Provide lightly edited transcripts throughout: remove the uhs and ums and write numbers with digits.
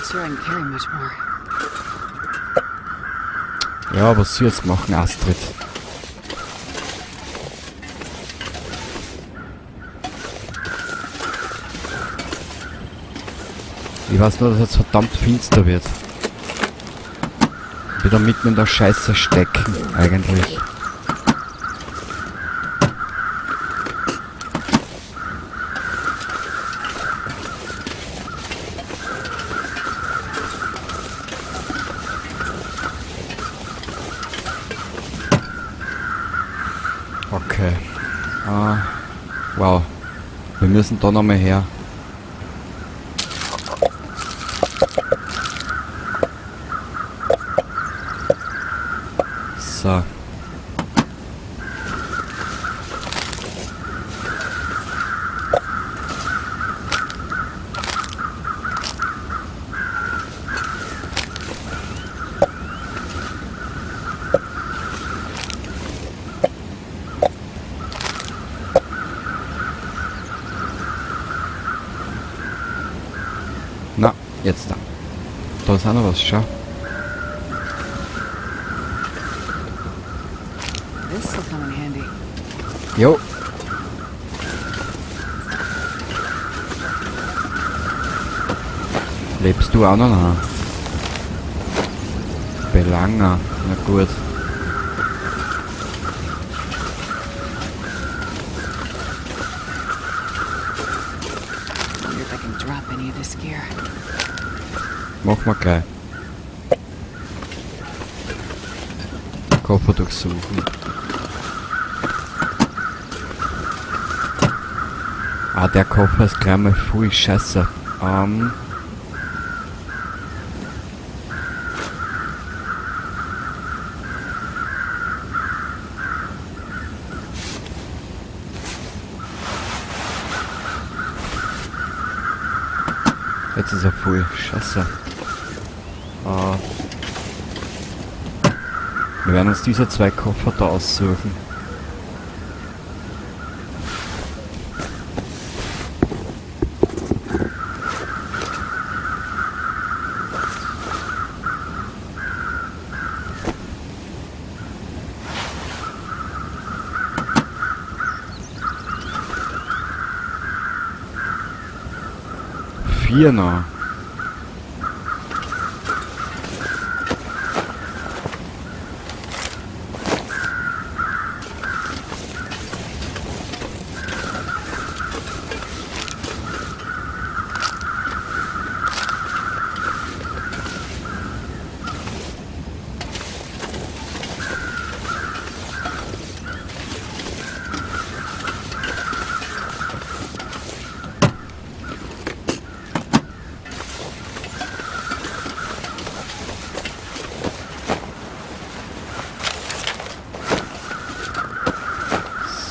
Not sure I can carry much more. Ja, was sie jetzt machen, Astrid? Ich weiß nur, dass es jetzt verdammt finster wird. Wieder mitten in der Scheiße stecken, eigentlich. Okay. Ah, wow. Wir müssen da nochmal her. So. Na, jetzt da. Da ist auch noch was, schau. This'll come in handy. Jo. Lebst du auch noch? Belanger. Na gut. Wonder if I can drop any of this gear. Mach mal gleich. Koffer durchsuchen. Ah, der Koffer ist gleich mal voll scheiße. Jetzt ist er voll scheiße. Wir werden uns diese zwei Koffer da aussuchen. Vier noch.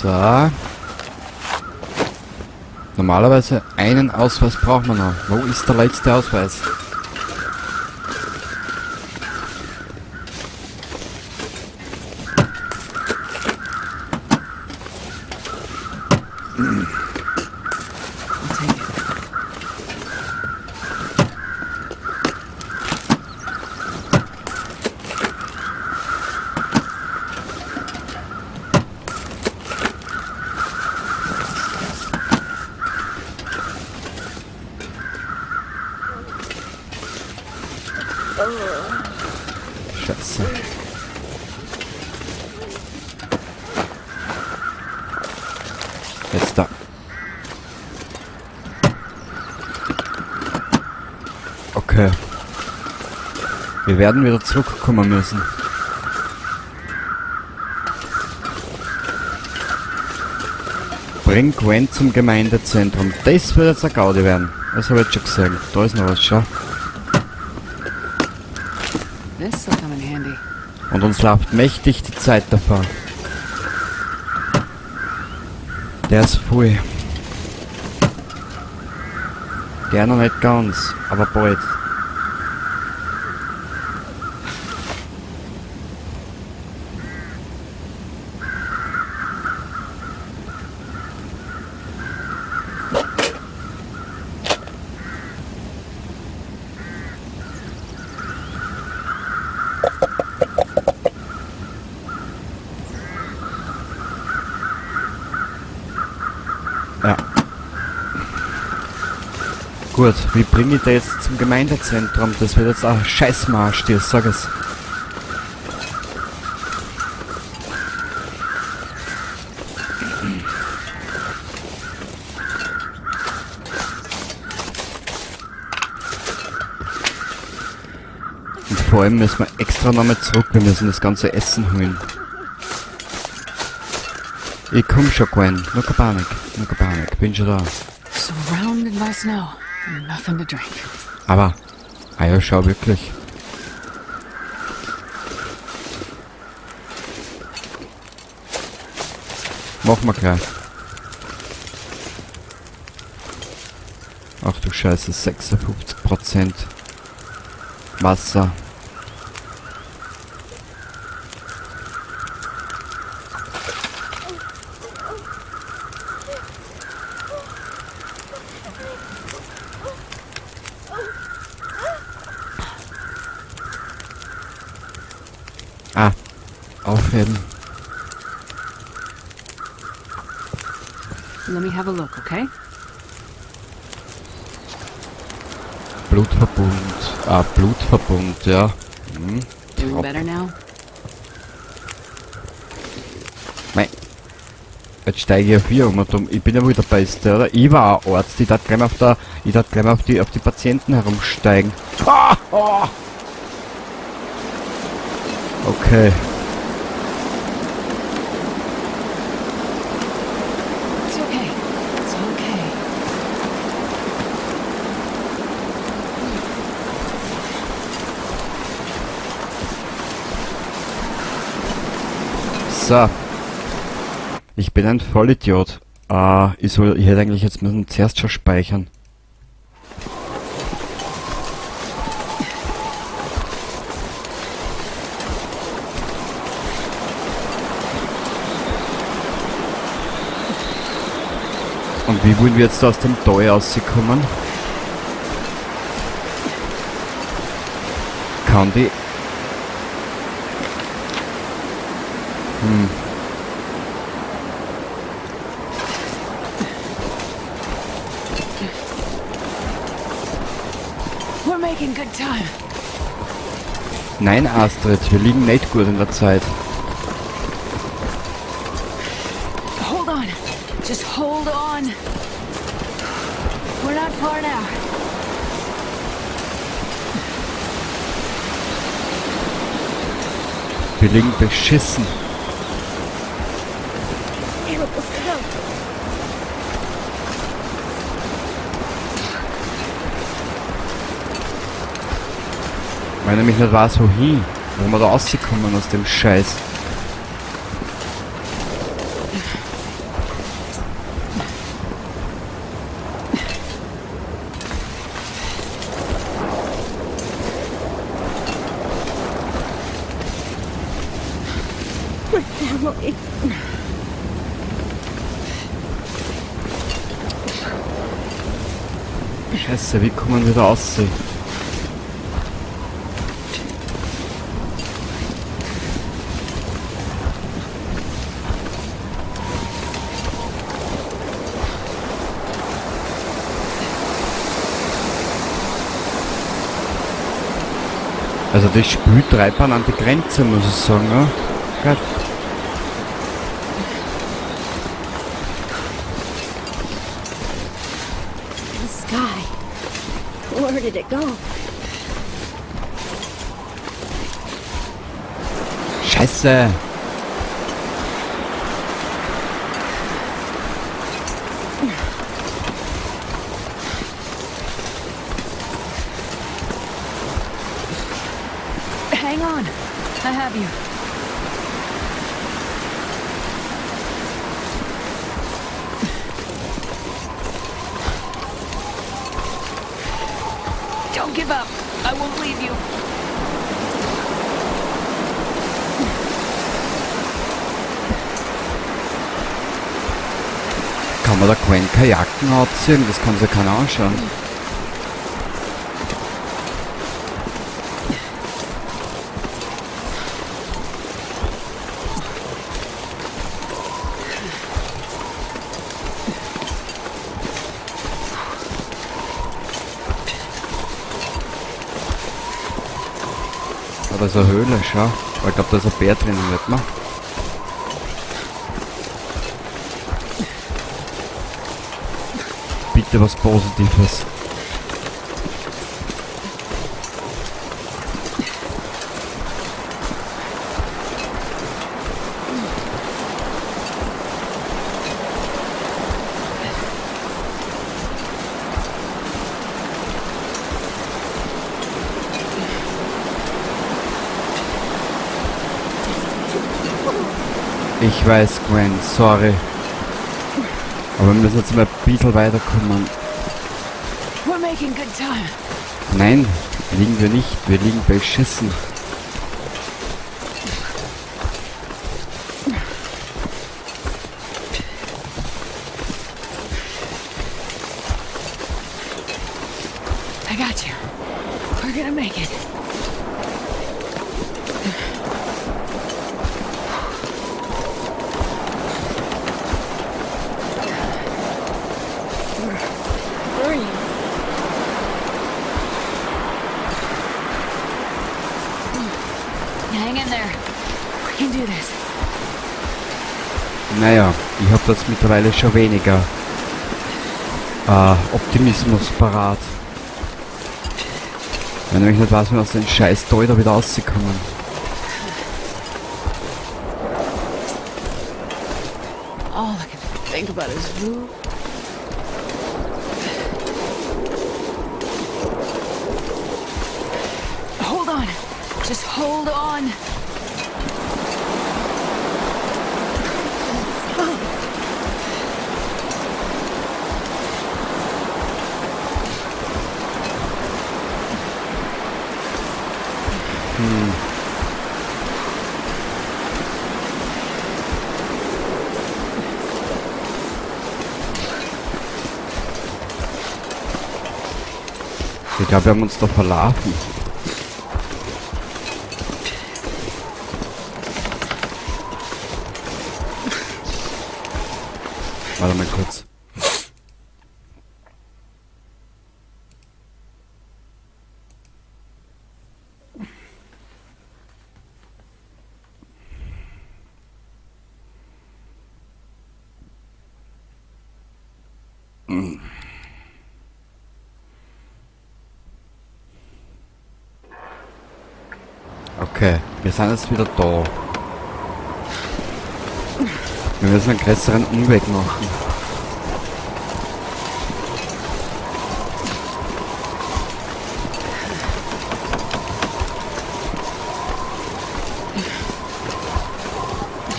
So. Normalerweise einen Ausweis braucht man noch. Wo ist der letzte Ausweis? Scheiße. Jetzt da. Okay. Wir werden wieder zurückkommen müssen. Bring Gwen zum Gemeindezentrum. Das wird jetzt eine Gaudi werden. Das habe ich jetzt schon gesehen. Da ist noch was, schau. Und uns läuft mächtig die Zeit davon. Der ist voll. Der noch nicht ganz, aber bald. Ja. Gut, wie bringe ich da jetzt zum Gemeindezentrum? Das wird jetzt auch Scheißmarsch, dir, sag es. Und vor allem müssen wir extra nochmal zurück, wir müssen das ganze Essen holen. Ich komm schon, Gwen. Nur keine Panik, nur keine Panik, bin schon da. Surrounded by snow. Nothing to drink. Aber, ah ja, schau wirklich. Machen wir gleich. Ach du Scheiße, 56% Wasser. Ah, aufheben. Let me have a look, okay? Blutverbund. Ah, Blutverbund, ja. Hm. Doing better now? Mei. Jetzt steige ich auf hier um und um. Ich bin ja wohl der Beste, oder? Ich war ein Arzt. Ich darf gleich mal auf der, ich darf gleich mal auf die Patienten herumsteigen. Ah! Oh! Okay. It's okay. It's okay. So. Ich bin ein Vollidiot. Ich hätte eigentlich jetzt müssen zuerst schon speichern. Und wie wollen wir jetzt aus dem Tal rauskommen? Kann die... Hm. We're making good time. Nein, Astrid, wir liegen nicht gut in der Zeit. Hold on. Just hold on. We're not far now. Wir liegen beschissen. Weil nämlich nicht weiß, wohin, wo wir da rauskommen aus dem Scheiß. Scheiße, wie kommen wir da raus? Also das Spiel treibt man an die Grenze, muss ich sagen, ne? Gott. The sky. Where did it go? Scheiße. Hang on. I have you. Don't give up. I won't leave you. Kann man da Gwen Kajaken anziehen? Das kann sich keiner anschauen. da ist eine Höhle, schau. Aber ich glaube, da ist ein Bär drinnen, nicht mehr? Bitte was Positives. Ich weiß, Gwen, sorry. Aber wir müssen jetzt mal ein bisschen weiterkommen. Nein, liegen wir nicht. Wir liegen beschissen. I got you. We're gonna make it. Hang in there. We can do this. Naja, ich habe das mittlerweile schon weniger Optimismus parat. Wenn ich nicht weiß, wie aus den scheiß Toy da wieder rauszukommen. All I can think about is you. Hold on. Just hold on. Ich glaube, wir haben uns da verlaufen. Warte mal kurz. Okay, wir sind jetzt wieder da. Wir müssen einen größeren Umweg machen.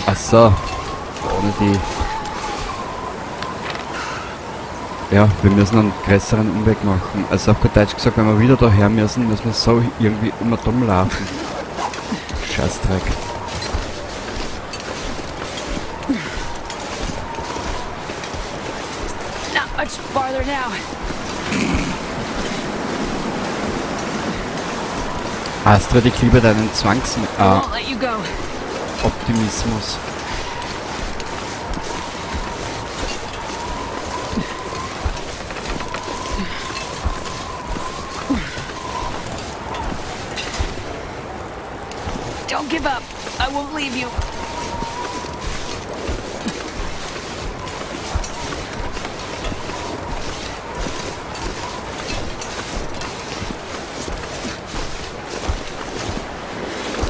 Ach so, ohne die... Ja, wir müssen einen größeren Umweg machen. Also auf gut Deutsch gesagt, wenn wir wieder daher müssen, müssen wir so irgendwie immer dumm laufen. Scheißdreck. Not much farther now. Astrid, ich liebe deinen Zwangs Optimismus. Don't give up. I won't leave you.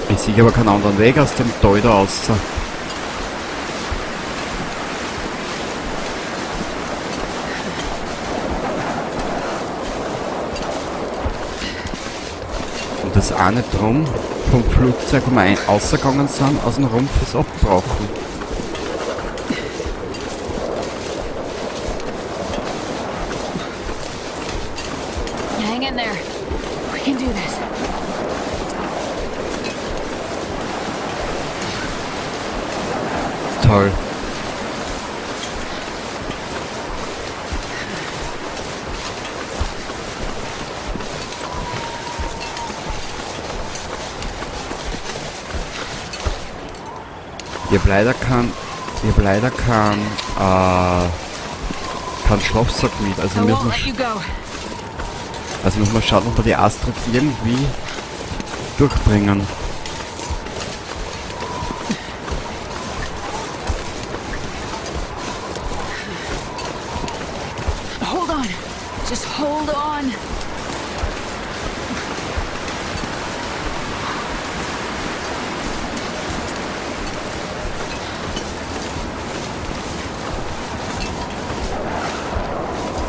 Ich sehe aber keinen anderen Weg aus dem Tal da raus. Und das eine drum vom Flugzeug, wo wir rausgegangen sind, aus dem Rumpf ist abgebrochen. Hang in there. We can do this. Toll. Ich habe leider kein Schlafsack mit, also müssen wir schauen, ob wir die Astrid irgendwie durchbringen. Just hold on.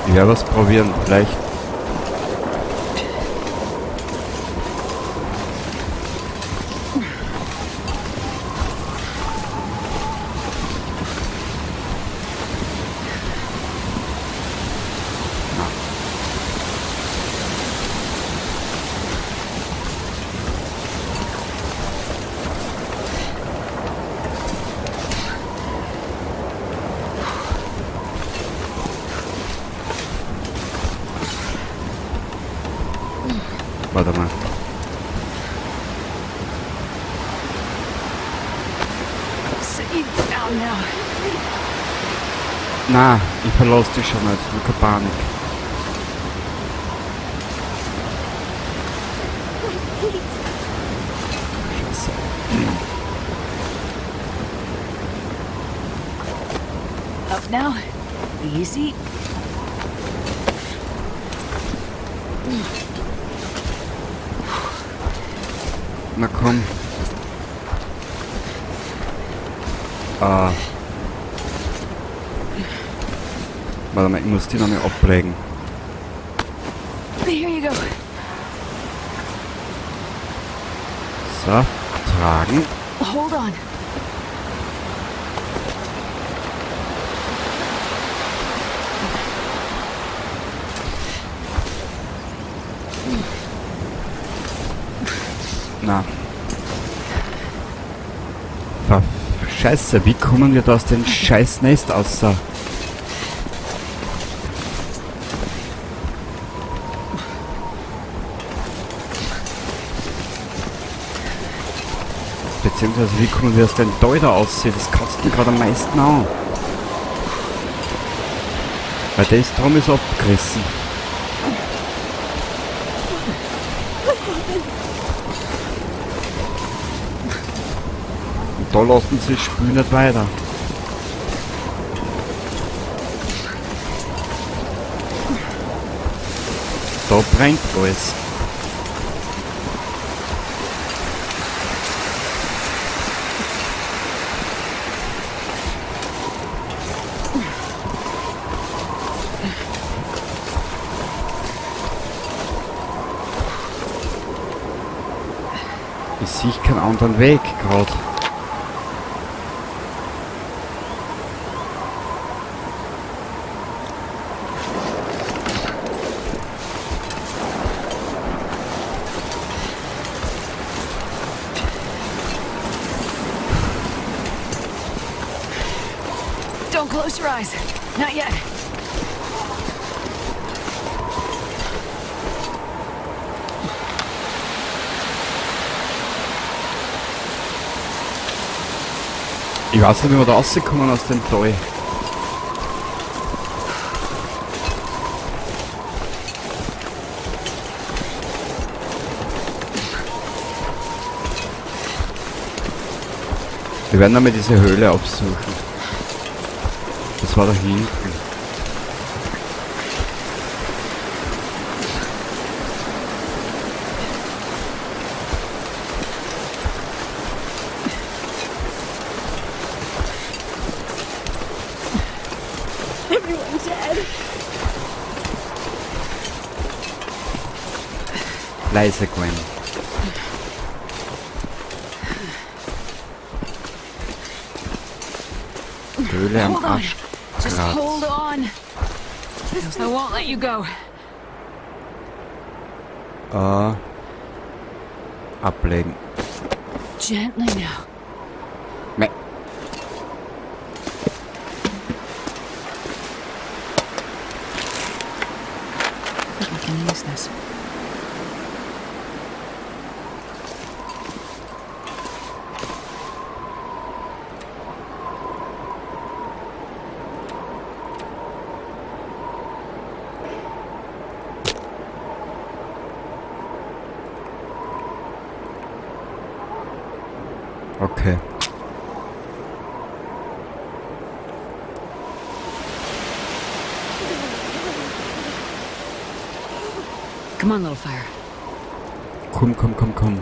Ich werde was probieren, vielleicht. Warte mal. Na, ich verlasse dich schon nicht. Nur keine Panik. Scheiße. Up now. Easy. Na komm. Warte mal, ich muss die noch mal ablegen. Here you go. So, tragen. Hold on. Na. Scheiße, wie kommen wir da aus dem scheiß Nest außer? Beziehungsweise, wie kommen wir aus dem Tal da aussehen? Das kotzt mir gerade am meisten an. Weil das Strom ist abgerissen. Und da lassen sie das Spiel nicht weiter. Da brennt alles. Ich sehe keinen anderen Weg gerade. Don't close your eyes. Not yet. Ich weiß nicht, wie wir da rauskommen aus dem Tal. Wir werden einmal diese Höhle aufsuchen. Das war da hinten. Leise, Gwen. Höhle am Arsch. Just hold on. I won't let you go. Ablegen. Gently now. Nee. I think I can use this. Okay. Come on, little fire. Komm, komm, komm, komm.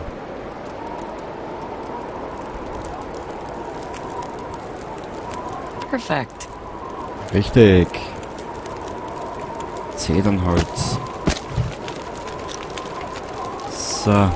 Perfect. Richtig. Zedernholz. So.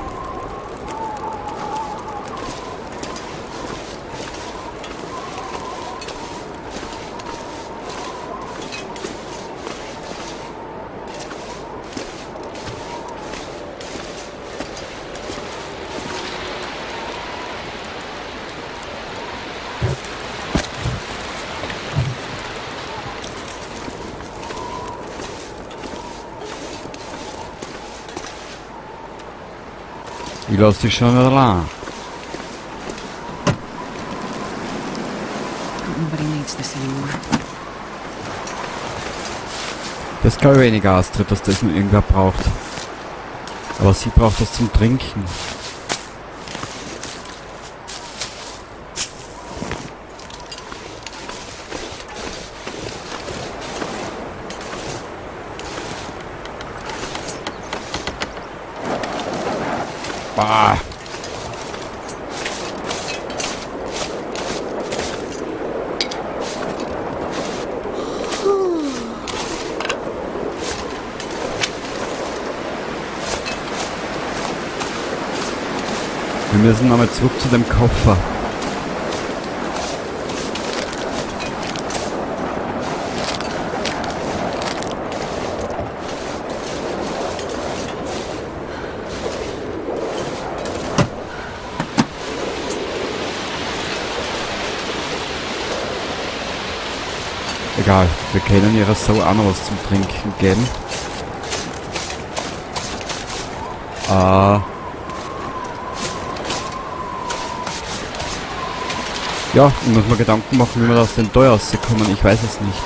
Ich lass dich schon allein. Nobody needs this anymore. Das glaube ich weniger, Astrid, dass das nur irgendwer braucht. Aber sie braucht das zum Trinken. Bah. Wir müssen nochmal zurück zu dem Koffer. Egal, wir können ihrer Sau auch noch was zum Trinken geben. Ja, ich muss mir Gedanken machen, wie wir aus dem Tor rauskommen. Ich weiß es nicht.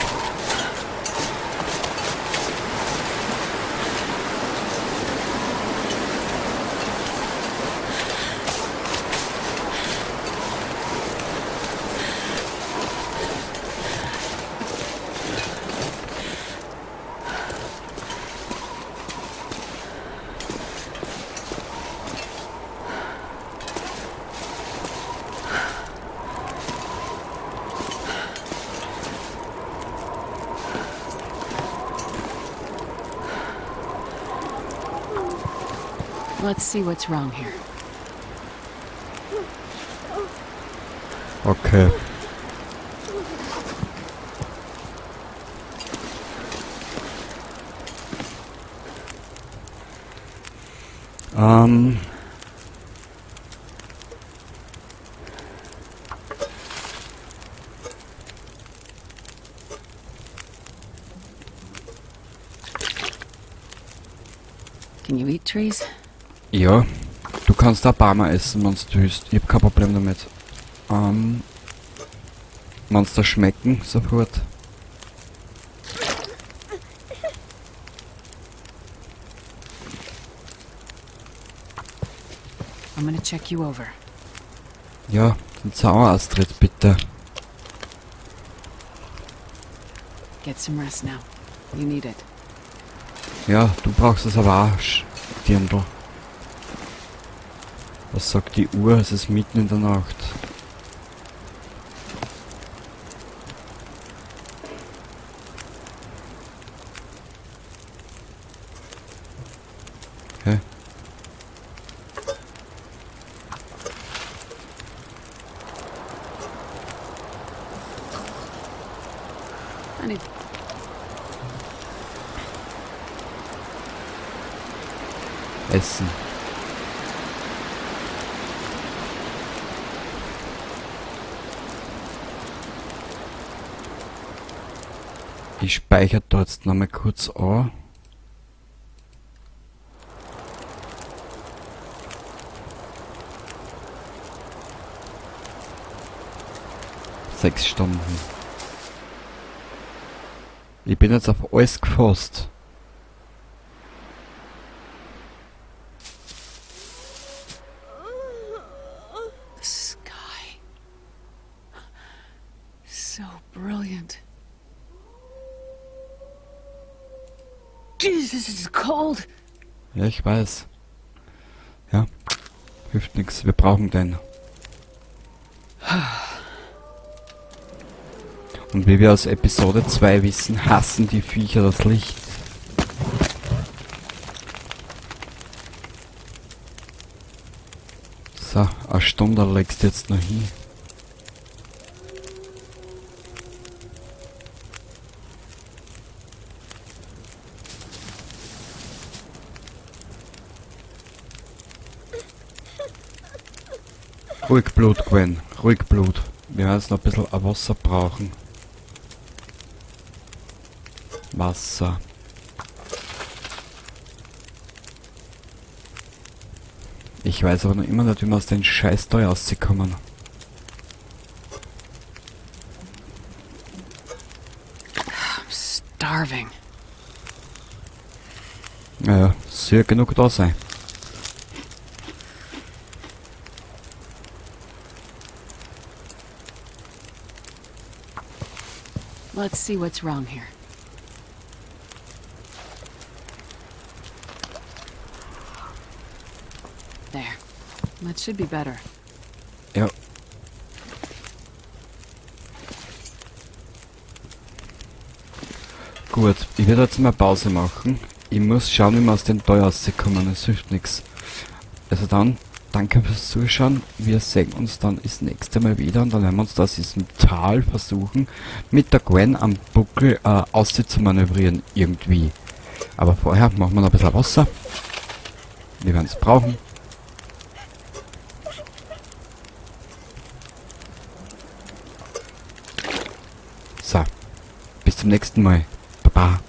Let's see what's wrong here. Okay. Can you eat trees? Ja, du kannst auch Bäume essen, wenn's du willst. Ich hab kein Problem damit. Wenn's da schmecken, sofort. I'm gonna check you over. Ja, den Zauber, Astrid, bitte. Get some rest now. You need it. Ja, du brauchst es aber auch, Dirndl. Was sagt die Uhr? Es ist mitten in der Nacht. Okay. Essen. Ich speichere da jetzt nochmal kurz an. 6 Stunden. Ich bin jetzt auf alles gefasst. The sky. So brilliant. Jesus, it's cold. Ja, ich weiß. Ja, hilft nichts. Wir brauchen den. Und wie wir aus Episode 2 wissen, hassen die Viecher das Licht. So, eine Stunde legst du jetzt noch hin. Ruhig Blut, Gwen. Ruhig Blut. Wir werden jetzt noch ein bisschen Wasser brauchen. Wasser. Ich weiß aber noch immer nicht, wie wir aus den Scheiß da rauskommen. I'm starving. Naja, soll genug da sein. Let's see what's wrong here. There. That should be better. Ja. Gut, ich werde jetzt mal Pause machen. Ich muss schauen, wie wir aus dem Tal rauskommen. Es hilft nichts. Also dann, danke fürs Zuschauen. Wir sehen uns dann das nächste Mal wieder und dann werden wir uns das aus diesem Tal versuchen, mit der Gwen am Buckel auszumanövrieren irgendwie. Aber vorher machen wir noch ein bisschen Wasser. Wir werden es brauchen. So, bis zum nächsten Mal. Baba.